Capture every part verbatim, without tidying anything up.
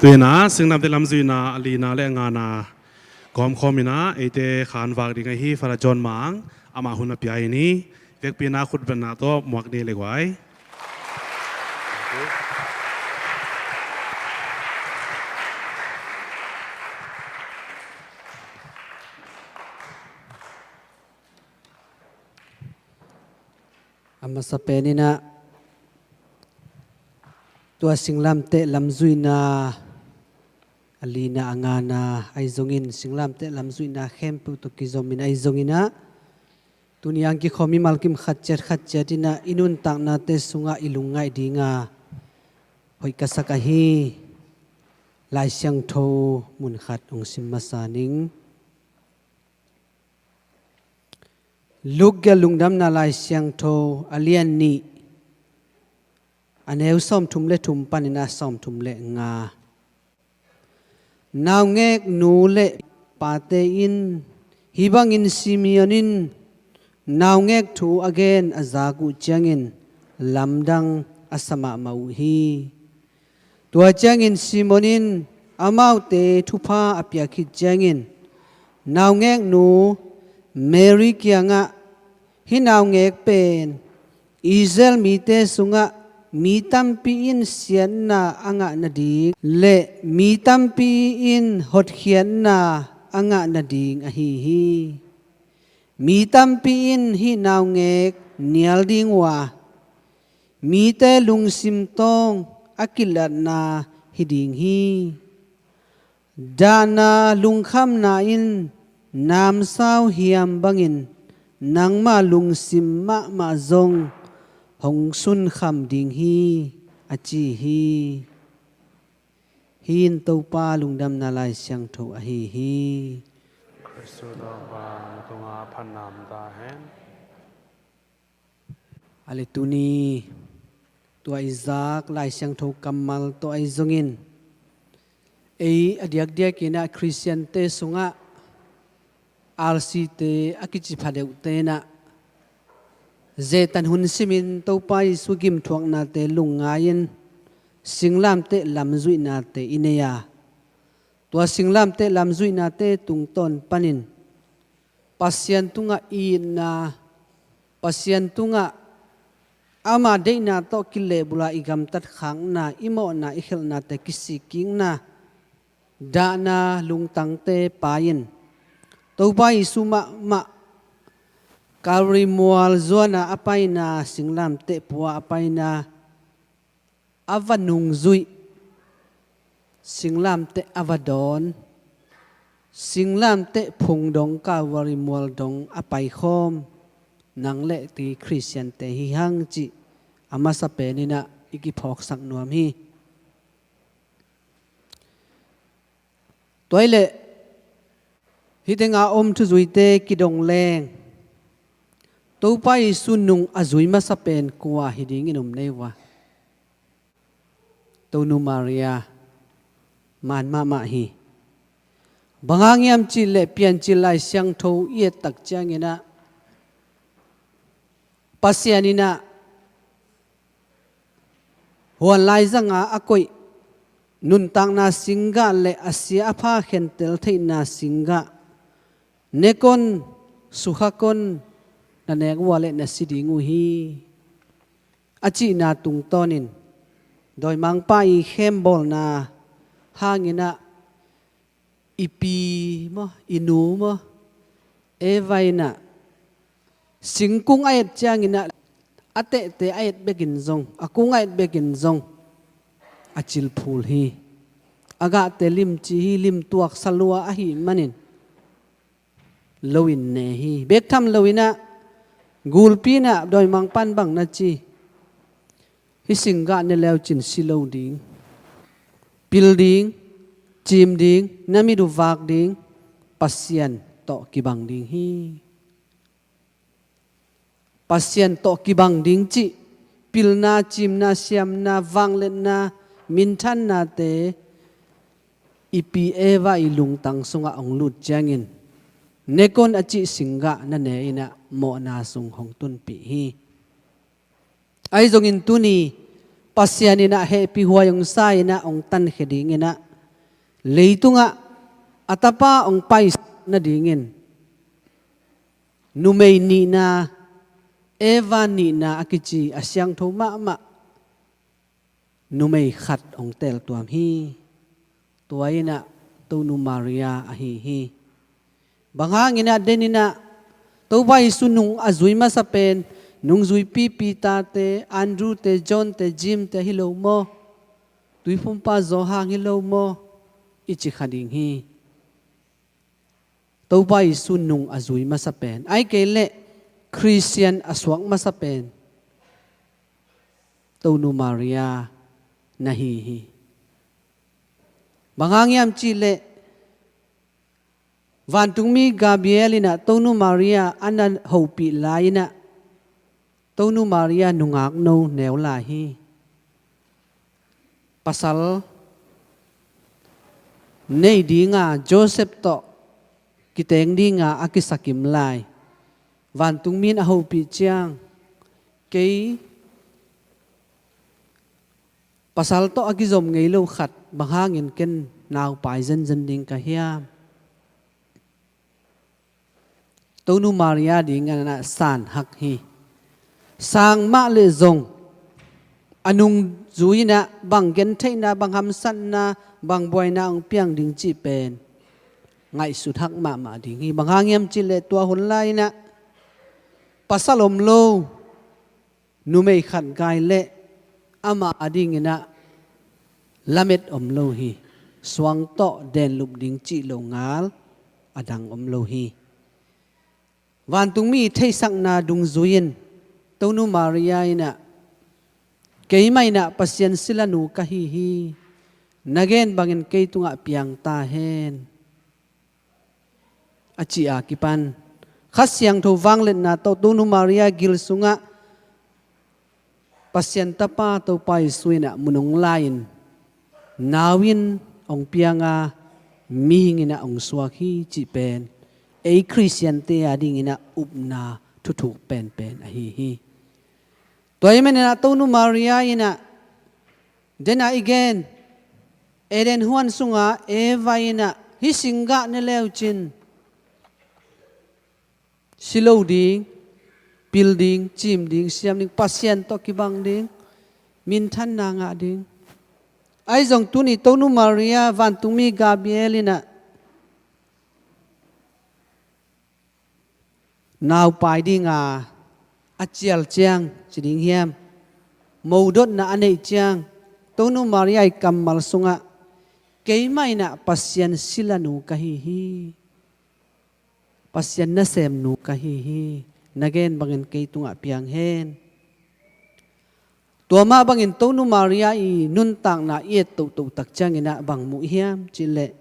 Tu-in ah Singlamteh lamzuihna a lina le a ngana kawmkhawm in ah eite khanvak ding ahi Father John Mang, amah hun a pia in hi. Vekpi-in ah khutbetna tawh muak ni le guai. A masa pen in ah tua Singlamteh lamzuihna a lina a ngana ahi zongin, Singlamteh lamzuihna khempeuh tawh kizom in ahi zongin ah, tuni a kikhawm i malkim khat ciat khat ciat in ah i nuntaknate sungah i lungngaih dinga hoih ka sak ahi Lai Siangtho mun khat hong sim masa ning. Luke Lungdamna Lai Siangtho a lian nih, a neu sawmthum le thum panin ah sawmthum le nga. Naungek nu le pate in, hih bangin Simeon in naungek thu a gen a zak uh ciangin lamdang a sa mahmah uh hi. Tua ciangin Simeon in amaute thupha a piak khit ciangin, naungeknu Mary kiangah, hih naungek pen Israel mite sungah mi tampi in siatna a ngah nading le mi tampi in hotkhiatna a ngah nading ahi hi. Mi tampi in hih naungek nial ding uh a, mite lungsim tawng a kilatna hi ding hi. Dahna lungkhamna in namsau hiam bangin nangma lungsim mahmah zong hong sunkham ding hi, a ci hi. Hih in Topa Lungdamna Lai Siangtho ahi hi. Khristu Topa na tungah phatna om ta hen. A le tuni tua i zak Lai Siangtho kammal tawh ahi zongin, ei a diakdiakin ah Khristiante sungah R C te a kici phadeuhte in ah Satan hun simin Topa Jesu gimthuaknate lungngai-in Singlamteh lamzuihnate i nei a, tua Singlamteh lamzuihnate tungtawn panin Pasian tungah itna, Pasian tungah ama deihna tawh kilehbulh a i gamtat khakna, i mawhna, i khelhnate kisikkikna, dahna lungtangte pai-in Topa Jesu mahmah Calvary mual zuana a paina, Singlamteh pua a paina, a va nungzuih, Singlamteh a va dawn, Singlamteh phung dong, Calvary mual dong a paikhawm nang le kei Khristiante hi hang cih a masa penin ah i kiphawksak nuam hi. Tua hi leh hih tenga om thuzuite kidong leng, Topa Jesu nung a zui masa pen kua hi dingin om nei uh a, Tonu Maria man mahmah hi. Bang hang hiam cih leh Piancil Lai Siangtho i et tak ciangin ah Pasian in ah huan laizanga a koih nuntakna singgah le a sia a pha khentel theihna singgah, nek on, sukha kon, na nek uh a leh na si ding uh hi, a cihna tungtawnin dawimangpa i khembawlna hangin ah i pi maw, i nu maw, Eva in ah singkung a et ciangin ah a tehte a et bekin zong, a kung a et bekin zong a cilphul hi. A gahte limci hi, limtuak salua ahih manin lo in ne hi. Bek tham loin ah gulpi in ah dawimangpan bang na ci, hih singgah ne leucin si lo ding, pil ding, cim ding, na mit uh vak ding, Pasian tawh kibang ding hi. Pasian tawh kibang ding cih pilna, cimna, siamna, vangliatna, minthannate i pi Eva i lungtang sungah hong lut ciangin, nek on a cih singgah na ne in ah mawhna sung hong tunpih hi. Ahi zongin tuni Pasian in ah hehpih huai hong sa in ah hong tankhia dingin ah Leitungah a tapa hong paisak nadingin numei nihna, Eva nihna a kici a siangtho mahmah numei khat hong teltuam hi. Tua innah Tonu Maria ahi hi. Bang hanginah deninah Topa Jesu nung a zui masa pen nungzuipi Peter-te, Andrew-te, John-te, James-te hi lo maw? Tuiphumpa Johan hi lo maw? I ci kha ding hi. Topa Jesu nung a zui masa pen, ahih kei leh Khristian a suak masa pen Tonu Maria na hi hi. Bang hang hiam cihleh vantungmi Gabriel innah Tonu Maria a na hopih lai innah Tonu Maria nungak no neu lai hi. Pasal nei dinga Joseph tawh kiteng dinga a kisakim lai vantungmi in a hopih ciang, kei pasal tawh a kizom ngei lo khat bang hangin ken naupai zenzen ding ka hiam? Tonu Maria dingin a sanhak hi. Sang mah leh zong a nungzui innah bang gentheihna, bang hamsatna, bang buaina hong piang ding cih pen ngaihsut hak mahmah ding hi. Bang hang hiam cihleh tua hun lai innah pasal om lo numei khat gai leh amah adinginah lamet om lo hi. Suang tawh denlup ding cih lo ngal a dang om lo hi. Vantungmi theihsakna dungzui-in Tonu Maria innah, keimah innah Pasian silanu ka hi hi. Na gen bangin kei tungah piang ta hen, a cih a kipan Kha Siangtho vangliatna tawh Tonu Maria gil sungah Pasian Tapa Topa Jesu innah mun hong lai-in nau in hong pianga mihing innah hong suak hi cih pen ei Khristiante adinginah upna thuthuk penpen ahi hi. Tua ahih maninah Tonu Maria innah dena i gen Eden huan sunga Eva innah hih singgah ne leucin si lo ding, pil ding, cim ding, siam ding, Pasian tawh kibang ding, minthanna ngah ding. Ahi zong tuni Tonu Maria vantungmi Gabriel innah naupai dinga a cial ciang ci ding hiam, modotna a neih ciang Tonu Maria i kammal sungah keimah innah Pasian silanu ka hi hi. Pasian nasemnu ka hi hi. Na gen bangin kei tungah piang hen. Tua mah bangin Tonu Maria i nuntakna i et tohtoh tak cianginah bang muh hiam cihleh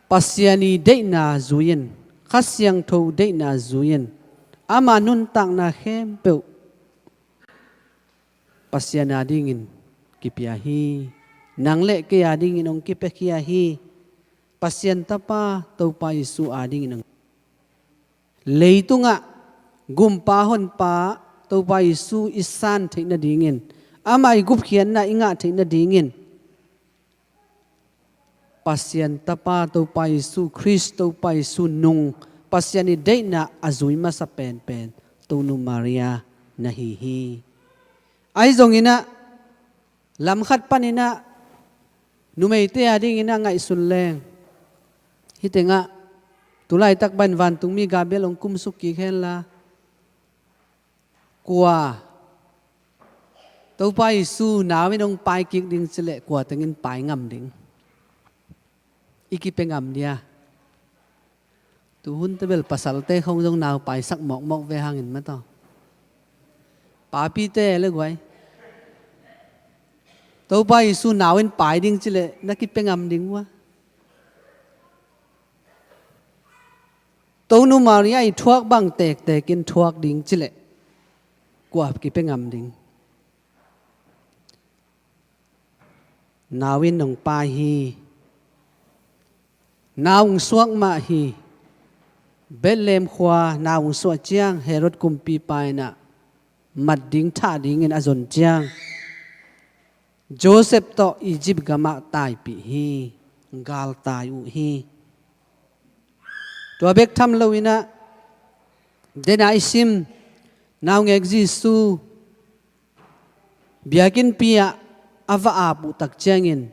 Pasian i deihna zui-in, Kha Siangtho deihna zui-in ama nuntakna khempeuh Pasian adingin kipia hi. Nang le kei adingin hong kipiakhia hi. Pasian Tapa Topa Jesu adingin hong, leitungah gumpa honpa Topa Jesu i san theih nadingin, amah i gupkhiatna i ngah theih nadingin Pasian Tapa Topa Jesu Khrist, Topa Jesu nung, Pasian i deihna a zui masa penpen Tonu Maria na hi hi. Ahi zonginah lamkhat paninah numeite adinginah ngaihsun leng, hih tengah tulaitak bangin vantungmi Gabriel hong kumsuk kik henla, kua Topa Jesu nau in hong pai kik ding cileh kua tengin pai ngam ding? I kipia ngam dia? Tuhun tebel pasalte khong zong nau paisak mawkmawk ve hangin mataw. Papite le guai, Topa Jesu nau in pai ding cileh na kipia ngam ding ua? Tonu Maria i thuak bang tektekin thuak ding cileh kua kipia ngam ding? Nau in hong pai hi. Nau hong suak mah hi. Bethlehem khua nau hong suah ciang Herod kumpipa innah mat ding thah dingin a zon ciang Joseph tawh Egypt gamah taipih hi. Galtai uh hi. Tua bek tham loinah, dena i sim naungek Jesu biakinnpi ah a va ap uh tak ciangin,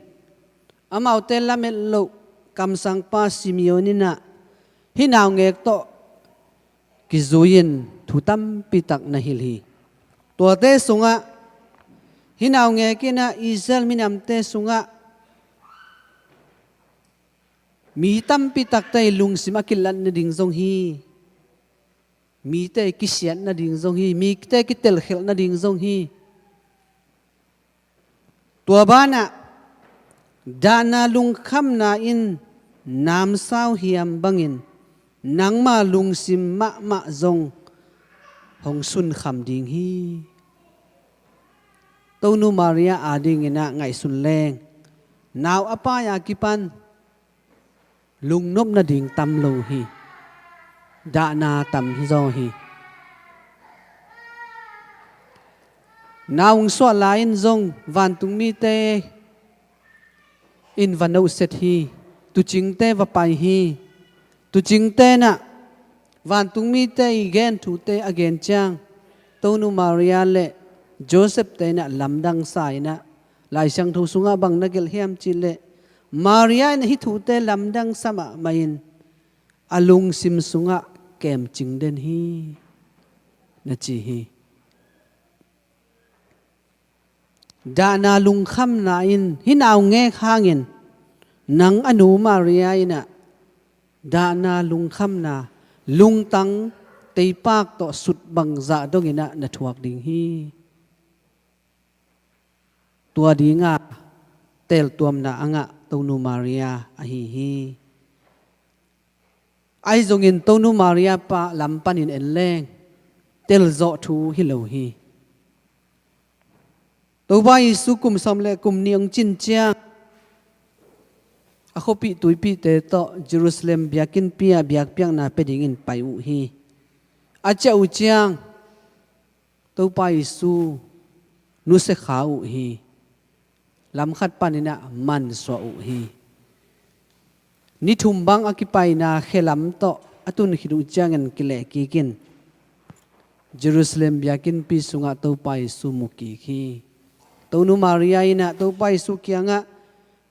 amaute lamet loh kamsangpa Simeon inah hih naungek tawh kizui-in thu tampi tak na hilh hi. Tuate sungah, hih naungek inah Israel minamte sungah mi tampi takte i lungsim a kilat nading zong hi. Mite i kisiat nading zong hi. Mite i kitelkhelh nading zong hi. Tua banah, dahna lungkhamna in namsau hiam bangin, nangma lungsim mahmah zong hong sunkham ding hi. Tonu Maria adinginah ngaihsun leng, nau a pai a kipan lungnop nading tam lo hi. Dahna tam hi zaw hi. Nau hong suah lai-in zong vantungmite in va nohset hi. Tuucingte va pai hi. Tuucingte inah vantungmite i gen thute a gen ciang, Tonu Maria le Joseph-te inah lamdang sa inah, Lai Siangtho sungah bang na gelh hiam cih leh, Maria in hih thute lamdang sa mahmah in a lungsim sungah kemcing den hi, na ci hi. Dahna lungkhamna in, hih naungek hangin, nang a nu Maria inah dahna lungkhamna, lungtang teipak tawh sut bangzah donginah na thuak ding hi. Tua dinga teltuamna a ngah Tonu Maria ahi hi. Ahi zongin Tonu Maria pa lam panin en leng, telzawh thu hi lo hi. Topa Jesu kum sawm le kum nih hong cin ciang, a khuapih tuipihte tawh Jerusalem biakinnpi ah biakpiakna pia dingin pai uh hi. A ciah uh ciang, Topa Jesu nusia kha uh hi. Lamkhat paninah mansuah uh hi. Ni thum bang a kipaina khelam tawh a tun khit uh ciangin kilehkik in Jerusalem biakinnpi sungah Topa Jesu mu kik hi. Tonu Maria inah Topa Jesu kiangah,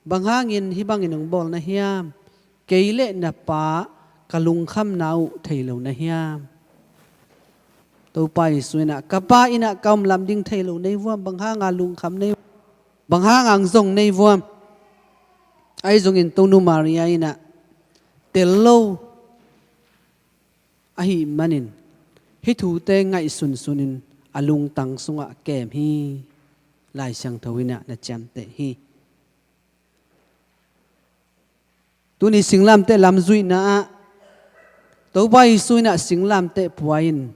bang hangin hih bangin hong bawl na hiam? Kei le na pa ka lungkhamna uh thei lo na hiam? Topa Jesu inah, ka pa inah ka om lam ding thei lo nei vuam, bang hanga lungkham nei, bang hanga hong zong nei vuam? Ahi zongin Tonu Maria inah tel lo ahih manin, hih thute ngaihsunsunin a lungtang sungah kem hi. Lai Siangtho inah na ciamteh hi. Tuni singlamteh lam zuihna ah, Topa Jesu inah singlamteh pua in,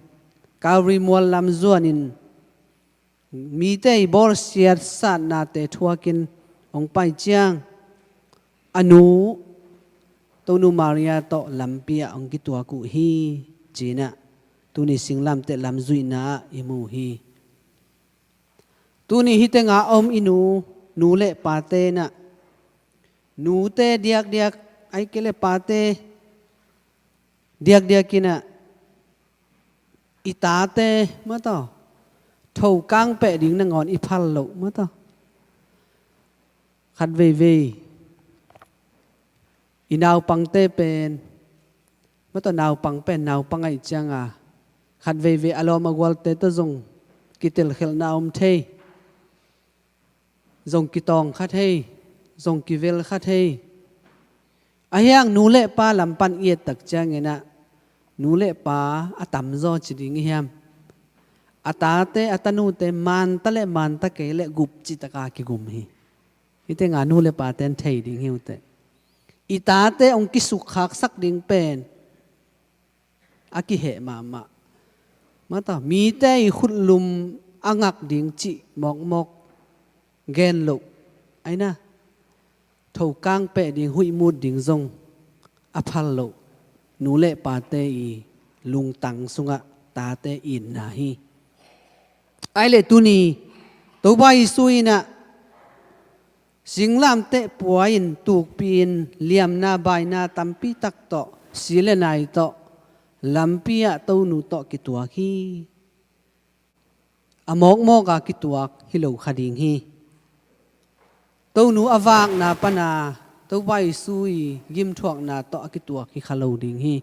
Calvary mual lam zuanin, mite i bawlsiat satnate thuakin hong pai ciang, a nu Tonu Maria tawh lampi ah hong kituak uh hi, ci-inah tuni singlamteh lam zuihna ah i mu hi. Tuni hih tenga om i nu, nu le pate inah, nute diakdiak, ahih kei leh pate diakdiak inah, i tate, mataw, thokang peh ding nangawn i phal loh, mataw. Khat veivei i naupangte pen, mataw, naupang pen naupang ahih cianga, khat veivei a lawm a gualte tawh zong kitelkhelhna a om thei. Zong kitawng kha thei, zong kivel kha thei. Ahi hang nu le pa lam pan i et tak cianginah, nu le pa a tamzaw ci ding i hiam? A tate, a tanute, manta le manta kei le gup citaka kigum hi. Hih tenga nu le pate in thei ding hi uh teh. I tate hong kisukkhaksak ding pen a kiheh mahmah. Mataw, mite i khutlum a ngak ding cih mawkmawk gen loh, aina, thokang peh ding, huih mut ding zong a phal loh nu le pate i lungtang sungah tate itna hi. Ahih leh tuni Topa Jesu inah Singlamteh pua in tukpi-in liamna baina tampi tak tawh, si le nai tawh, lampi ah Tonu tawh kituak hi. A mawkmawk a kituak hi lo kha ding hi. Tonu a vakna pana Topa Jesu i gimthuakna tawh a kituak hi kha lo ding hi.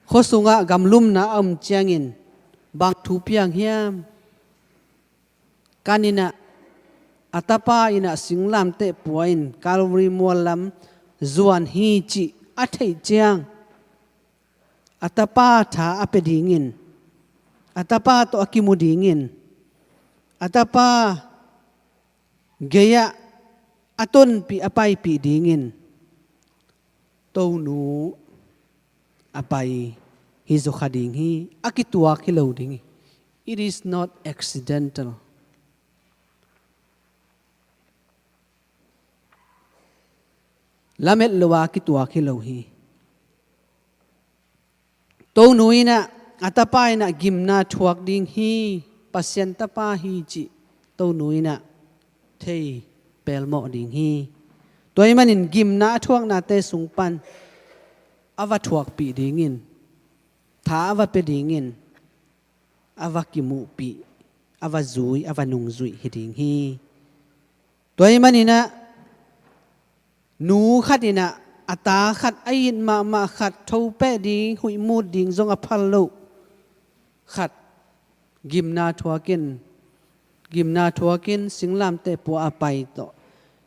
Khuasungah gamlumna a um ciangin bang thu piang hiam? Kan inah a tapa inah singlamteh pua in Calvary mual lam zuan hi cih a theih ciang, a tapa tha a pia dingin, a tapa tawh a kimu dingin, a tapa gei-ah a tonpih a paipih dingin Tonu a pai hi zaw kha ding hi. A kituak hi lo ding hi. It is not accidental. Lamet lo a kituak hi lo hi. Tonu inah a tapa inah gimna thuak ding hi. Pasian tapa hi cih Tonu inah thei pelmawh ding hi. Tua ahih manin gimna a thuaknate sung pan a va thuakpih dingin, tha a va pia dingin, a va kimuhpih, a va zui, a va nungzuih hi ding hi. Tua ahih maninah nu khat inah a ta khat, a it mahmah khat, thopeh ding, huihmut ding zong a phal loh khat gimna thuakin, gimna thuakin singlamteh pua a pai tawh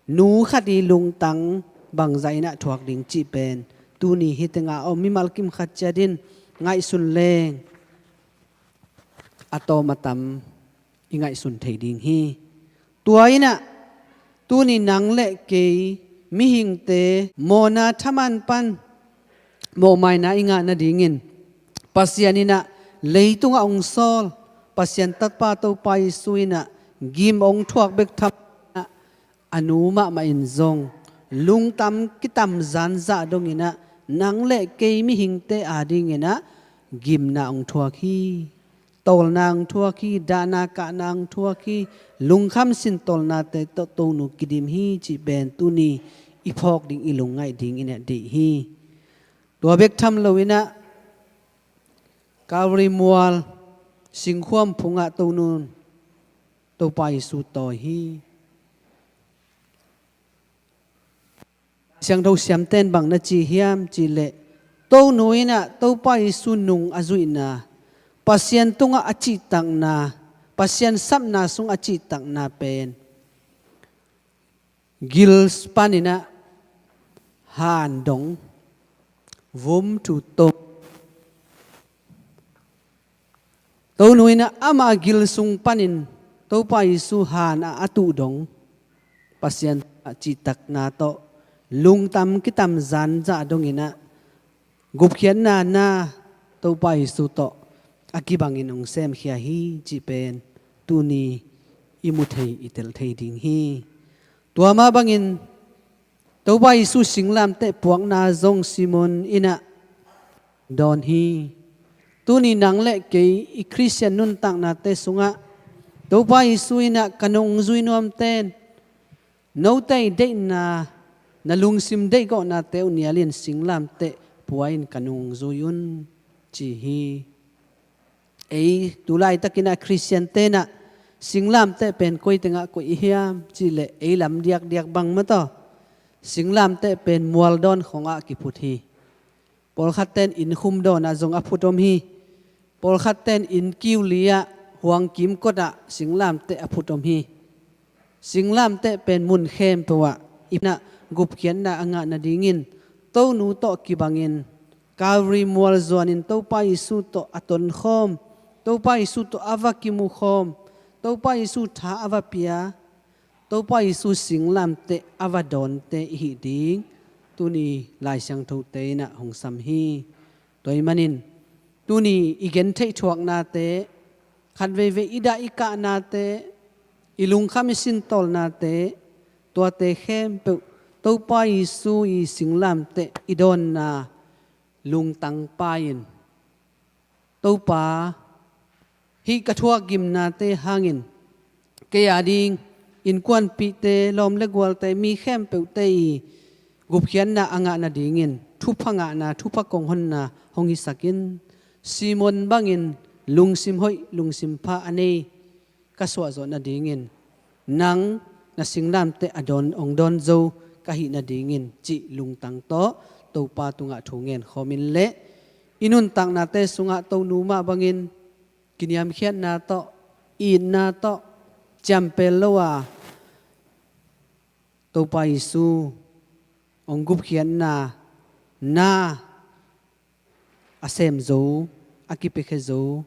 nu khat i lungtang bangzah inah thuak ding cih pen tuni hi tengah a om mimal kim khat ciat in ngaihsun leng a tawm a tam i ngaihsun thei ding hi. Tua inah tuni nang le kei mihingte mawhna thaman pan mawhmaina i ngah nadingin Pasian inah leitungah hong sawl Pasian tapa Topa Jesu inah gim hong thuak bek tham a nu mahmah in zong lungtam kitam zanzah donginah nang le kei mihingte adinginah gimna hong thuak hi. Tawlna hong thuak hi, dahna kahna hong thuak hi, lungkham sintawlnate tawh Tonu kidim hi cih pen tuni i phawk ding, i lungngaih ding inah deih hi. Tua bek tham loinah Calvary mual singkhuam phungah Tonu in Topa Jesu tawi hi. Siangtho siamten bang na ci hiam cihleh, Tonu inah Topa Jesu nung a zuihna, Pasian tungah a cihtakna, Pasian sapna sung a cihtakna pen gil paninah han dong, womb to tomb. Tonu inah amah gil sung panin Topa Jesu han ah a tuh dong, Pasian a cihtakna tawh lungtam kitam zanzah donginah gupkhiatna na Topa Jesu tawh a kibangin hong semkhia hi cih pen tuni i mu thei, i tel thei ding hi. Tua mah bangin Topa Jesu singlamteh puakna zong Simon inah dawn hi. Tuni nang le kei i Khristian nuntaknate sungah Topa Jesu inah ka nungzui nuamten note i deihna, na lungsim deihgawhnate uh nialin singlamteh pua in ka nungzui un ci hi. Ei tu laitakinah Khristian tenah singlamteh pen koi tengah koih i hiam cihleh ei lam diakdiak bang mataw singlamteh pen mualdawn khongah kiphut hi. Pawlkhat ten innkhum dawnah zong a phut om hi. Pawlkhat ten inn kiu li-ah huangkim kotah singlamteh a phut om hi. Singlamteh pen mun khempeuh ah inah gupkhiatna a ngah nadingin Tonu tawh kibangin Calvary mual zuanin Topa Jesu tawh a tonkhawm, Topa Jesu tawh a va kimukhawm, Topa Jesu tha a va pia, Topa Jesu singlamteh a va dawnte i hih ding tuni Lai Siangthote inah hong sam hi. Tua ahih manin tuni i gentheih thuaknate, khatveivei i dah i kahnate, i lungkham i sintawlnate, tuate khempeuh Topa Jesu i singlamteh i dawnna lungtang pai-in, Topa, hih ka thuak gimnate hangin kei ading innkuanpihte, lawm le gualte, mi khempeuhte i gupkhiatna a ngah nadingin thupha ngahna, thupha konghonna hong hisak in. Simon bangin lungsim hoih, lungsim pha a nei ka suahzawh nadingin, nang na singlamteh a dawn, hong dawn zo ka hih nadingin cih lungtang tawh Topa tungah thu ngen khawm in leh i nuntaknate sungah Tonu mah bangin kiniamkhiatna tawh, itna tawh, ciampel lo a Topa Jesu hong gupkhiatna na a sem zo, a kipiakhia zo,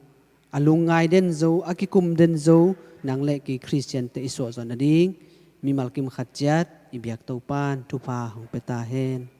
a lungngai den zo, a kikum den zo, nang le kei Khristiante i suahzawh nading mimal kim khat ciat i biak Topan thupha hong pia ta hen.